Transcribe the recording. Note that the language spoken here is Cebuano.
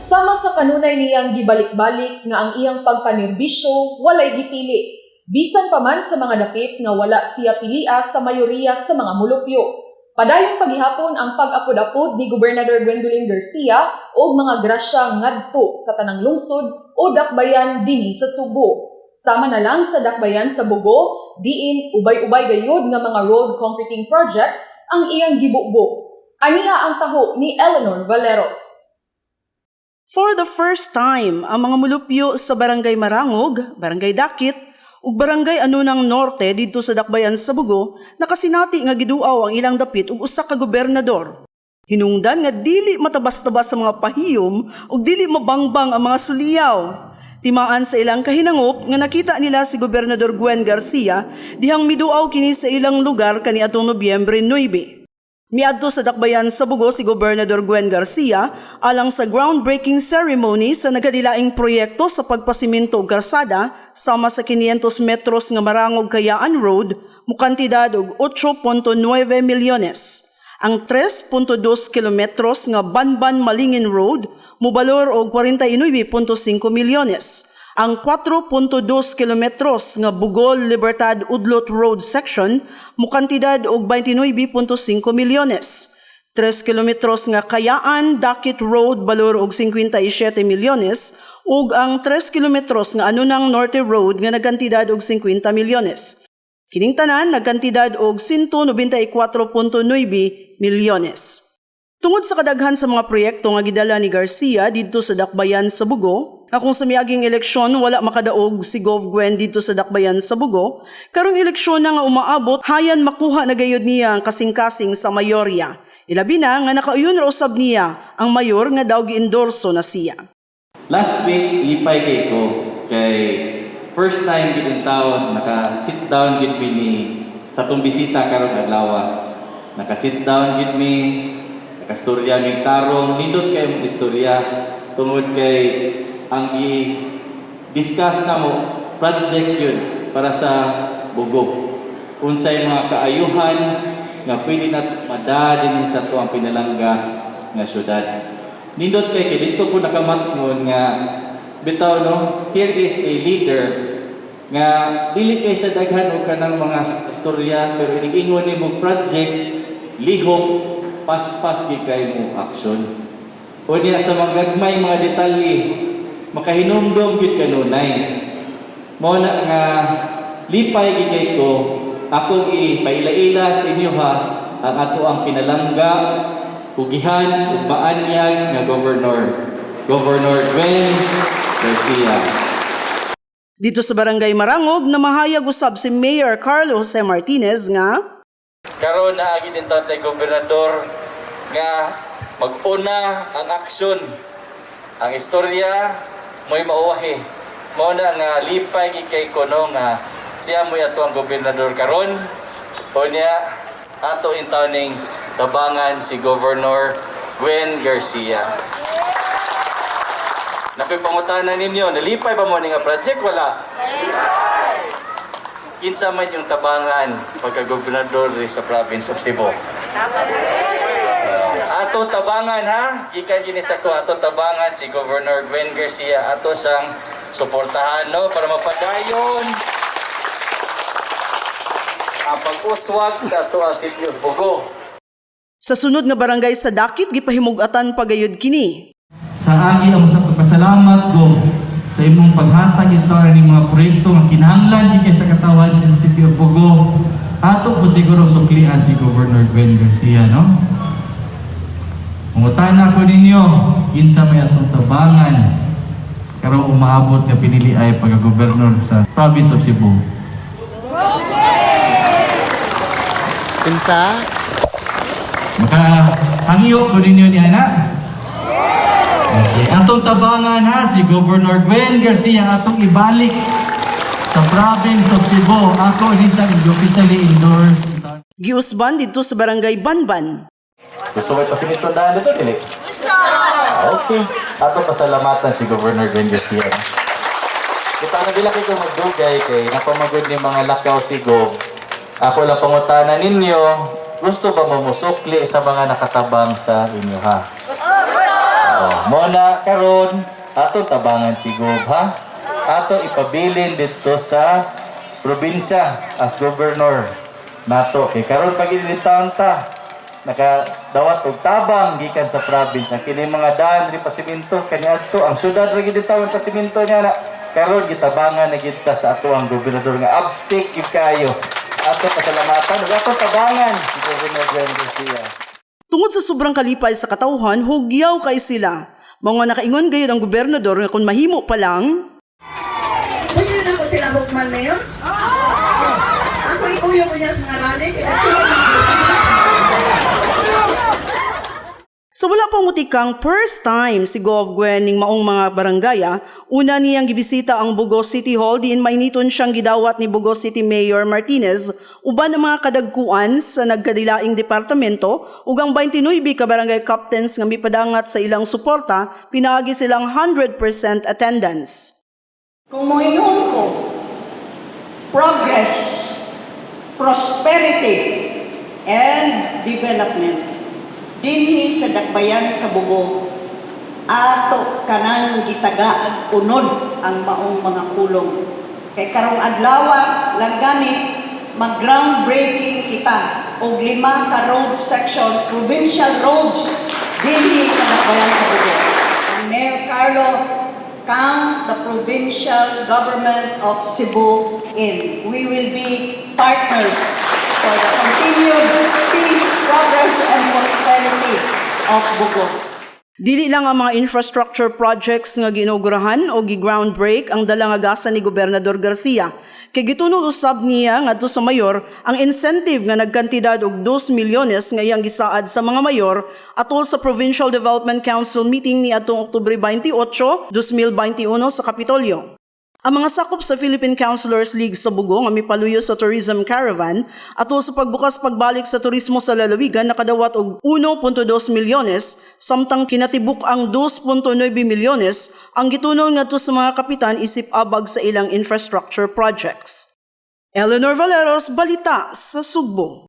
Sama sa kanunay niyang gibalik-balik nga ang iyang pagpanerbisyo walay gipili. Bisan pa man sa mga dapit nga wala siya pilia sa mayoriya sa mga mulupyo. Padayon paghihapon ang pag-apod-apod ni Gobernador Gwendolyn Garcia og mga grasya ngadto sa tanang lungsod o dakbayan dinhi sa Subo. Sama na lang sa dakbayan sa Bogo, diin ubay-ubay gayud nga mga road concreting projects ang iyang gibubo. Aniha ang taho ni Eleanor Valeros. For the first time, ang mga mulupyo sa Barangay Marangog, Barangay Dakit, ug Barangay Anunang Norte didto sa Dakbayan sa Bogo nakasinati nga giduaw ang ilang dapit og usa ka gobernador. Hinungdan nga dili matabas-tabas sa mga pahiyom ug dili mabangbang ang mga suliyaw. Timaan sa ilang kahinangop nga nakita nila si Gobernador Gwen Garcia dihang miduaw kini sa ilang lugar kaniadtong Nobyembre 9. Miadto sa dakbayan sa Bogo si Gobernador Gwen Garcia alang sa groundbreaking ceremony sa nagkadilaing proyekto sa pagpasimento og karsada sama sa 500 metros nga Marangog Kayaan Road, mukantidad og 8.9 milyones. Ang 3.2 kilometros nga Banban Malingin Road mubalor og 49.5 milyones. Ang 4.2 kilometros nga Bugol Libertad Udlot Road section mukantidad og 29.5 milyones. 3 kilometros nga Kayaan Dakit Road balor og 57 milyones ug ang 3 kilometros nga Anunang Norte Road nga nagkantidad og 50 milyones. Kining tanan nagkantidad og 194.9 milyones. Tungod sa kadaghan sa mga proyekto nga gidala ni Garcia didto sa Dakbayan sa Bogo, nga kung sa miaging eleksyon wala makadaog si Gov Gwen didto sa Dakbayan sa Bogo, karong eleksyon na nga umaabot, hayan makuha na gayud niya ang kasing-kasing sa mayorya. Ilabi na nga nakauyon ra usab niya ang mayor nga daw giendorso na siya. Last week, lipay kay ko kay first time gid in town naka sit down gid mi ni sa atong bisita karong adlaw. Naka sit down gid mi, nakastorya mig tarong, nindot kay mong istorya tungod kay ang i-discuss na mo project yun para sa Bogo. Unsay mga kaayuhan nga pwede na mada din sa tuang pinalangga nga syudad. Nindot kay kay dito ko nakamatngon nga bitaw, no, here is a leader nga dili kay sa daghan og kanang mga istorya, pero inig-ingon nimo project, lihok, paspas gid kay mo action. Unya sa mga gagmay mga detalye, makahinumdom gyud kanunay. Mao na nga lipay gid kay ko akong ipaila-ila sa inyo ha ang ato ang pinalangga, kugihan ug maanyag nga governor, Governor Gwen Garcia. Dito sa Barangay Marangog, namahayag usab si Mayor Carlo Jose Martinez nga Karon naa gid din tay gobernador nga mag-una ang aksyon. Ang istorya mo'y mauwahi. Mao na nga lipay gid kay ko, no, nga siya mo'y ato ang gobernador karon. Unya ato intawning tabangan si Governor Gwen Garcia. Napipangutana ninyo, nalipay ba mo ni nga project? Wala? Kinsa man yung tabangan pagka-gobernador diri sa province of Cebu? Ato tabangan ha, gikan gini sa ko, ato tabangan si Governor Gwen Garcia, ato sang suportahan, no, para mapadayon ang pag-uswag sa ato ang City of Bogo. Sa sunod nga barangay sa Dakit gipahimug-atan pagayod kini. Sa agi ang sa pagpasalamat ko sa imong paghatag ito ning mga proyekto nga kinahanglan gid kay sa katawan sa City of Bogo. Ato po siguro suklian si Governor Gwen Garcia, no? Mangutana ko ninyo, kinsa may atong tabangan karong umaabot nga pinili ay pagka-governor sa province of Cebu? Kinsa? Maka hangyo ko ninyo ni ana. Okay. Atong tabangan ha si Governor Gwen Garcia ang atong ibalik sa province of Cebu. Ako din siya officially endorse. Giusban didto sa Barangay Banban. Gusto mo ipasimento daan dito, dili? Gusto! Okay. Ato pasalamatan si Governor Gwen Garcia. Kita na dila kay ko magdugay kay napamagod ni mga lakaw si Gov. Ako lang pangutana ninyo, gusto ba mo musukli sa mga nakatabang sa inyo ha? Gusto! Oh, mo na karon atong tabangan si Gob, ha. Ato ipabilin dito sa probinsya as governor nato kay karon pag taon ta nakadawat og tabang gikan sa province. Ang kini mga daan diri pasiminto kaniadto, ang syudad ra gid taon pasiminto niya na karon gitabangan na gid ta sa ato ang gobernador nga abtik gyud kayo. Ato pasalamatan ug ato tabangan si Governor Gwen Garcia. Tungod sa sobrang kalipay sa katawhan, hugyaw kay sila. Mga nakaingon gayud ang gobernador nga kung mahimo pa lang, Pwede na ko sila hukman, Mayor? Ako ikuyo ko niya sa mga rally. Sa wala pa mutikang first time si Gov Gwen ning maong mga barangaya, una niyang gibisita ang Bogo City Hall diin mainiton siyang gidawat ni Bogo City Mayor Martinez uban ang mga kadagkuan sa nagkadilaing departamento ug ang 29 ka barangay captains nga mipadangat sa ilang suporta pinaagi silang 100% attendance. Kung moingon ko, progress, prosperity, and development, dinhi sa Dakbayan sa Bogo, ato kanang gitagaan unod ang maong mga pulong. Kay karong adlaw lang gani mag groundbreaking kita og lima ka road sections, provincial roads dinhi sa Dakbayan sa Bogo. And Mayor Carlo, count the provincial government of Cebu in. We will be partners for the continued peace, progress, and prosperity of Bogo. Dili lang ang mga infrastructure projects nga ginaugurahan o gi-groundbreak ang dala nga gasa ni Gobernador Garcia. Kay gitunol usab niya ngadto sa mayor ang incentive nga nagkantidad og 2 milyones nga iyang gisaad sa mga mayor atol sa Provincial Development Council meeting ni atong Oktubre 28, 2021 sa Kapitolyo. Ang mga sakop sa Philippine Councilors League sa Bogo nga mipaluyo sa Tourism Caravan atol sa pagbukas pagbalik sa turismo sa lalawigan nakadawat og 1.2 milyones samtang kinatibuk ang 2.9 milyones ang gitunol ngadto sa mga kapitan isip abag sa ilang infrastructure projects. Eleanor Valeros, Balita sa Sugbo.